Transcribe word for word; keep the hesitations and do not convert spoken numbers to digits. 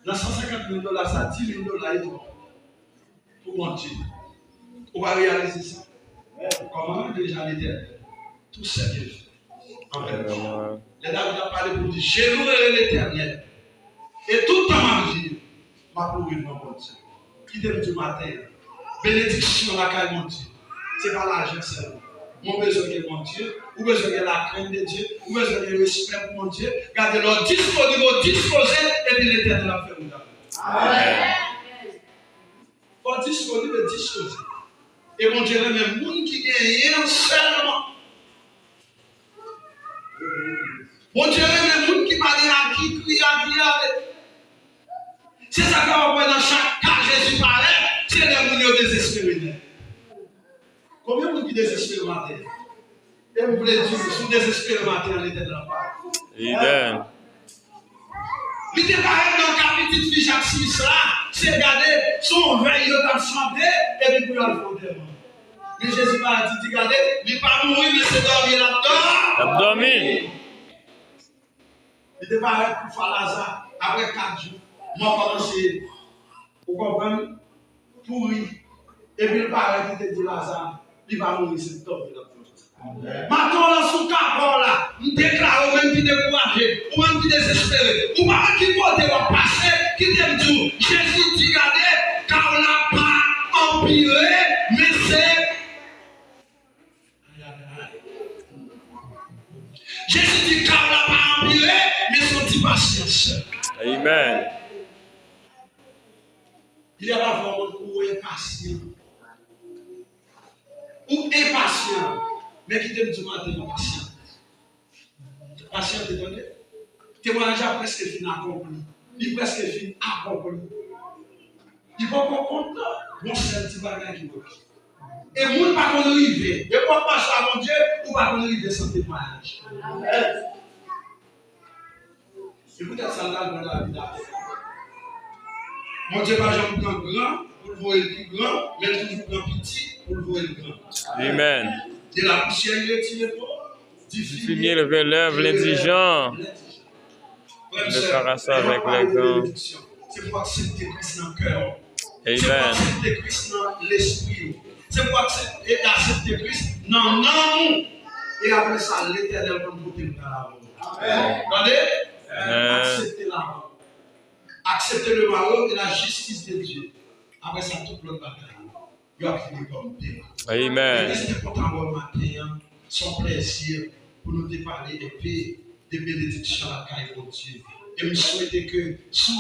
Nan san senkant mil dola sa, dis mil dola e twòp pou Bondye. Ou pa reyalize sa? Kòman deja Letènèl, tout sèvitè anvè nou. Lè David ap pale pou l di, je louerai l'Éternel, et tout temps ma vie, m ap louwe non Bondye. Kite m di w maten an, benediksyon lakay Bondye, se pa lajan sèlman. Men w bezwen gen Bondye, ou bezwen gen lakrent de Dye, ou bezwen gen respè pou Bondye. Gade, lè w disponib, w dispoze, epi Letènèl ap fè wout avè w. Amèn. Fò w disponib e dispoze. E Bondye renmen moun ki genyen sèlman. Bondye renmen moun ki pa gen aki, kriye aki ale. Se sa k fè w ap wè nan chak ka Jezi parèt, se lè moun yo dezespere nèt. Konbyen moun ki dezespere maten an? E m vle di w, si w dezespere maten an, Letènèl ap pale. Amen. Li te parèt nan ka pitit fi Jak Sis la, se gade, se yon vèy yo t ap chante, epi pou yo al fè antèman. Men Jezi parèt, li di, gade, li pa mouri, men se dòmi l ap dòmi. L ap dòmi. Li te parèt pou fè Laza, apre kat jou, mò kòmanse, ou konprann, pouri. Epi l parèt, li te di Laza, li pa mouri, se dòmi l ap dòmi. Maten w lan sou ka pa w la, m deklare w menm ki dekouraje, ou menm ki dezespere, ou pa wè ki kote w ap pase, kite m di w, Jezi di, gade, ka w la pa anpire, men se Jezi di, ka w la pa anpire, men se yon ti pasyans. Amen. Il y a parfois moun ou enpasyan. Ou enpasyan. Men kite m di w maten an, pasyante. Pasyante, tande. Temwayaj la prèske fin akonpli. Li prèske fin akonpli. Li poko kontan, gon sèl ti bagay ki manke. E moun pa konn rive. Depi w ap mache ak Bondye, ou pa konn rive san temwayaj. Se poutèt sa l t al pran David atè. Bondye pa janm pran gran pou l voye l pi gran, men l toujou pran piti pou l voye l gran. Amen. De la poussière il est tiré pour Di fini, leve lèv lendijan. Le sarasa avèk lègan. Se pou aksepte Kris nan kè w. Se pou aksepte Kris nan lespri w. Se pou aksepte, e aksepte Kris nan nanm ou. E apre sa, Letènèl konn kote l pral avè w. Tande? Aksepte la. Aksepte le malheur et la justice de Dieu. Apre sa, tout lòt bagay yo ap vini kòm pema. Amen. Legliz, te kontan wè w maten an. Se yon plèzi pou nou te pale enpe de benediksyon lakay Bondye. E m swete ke si w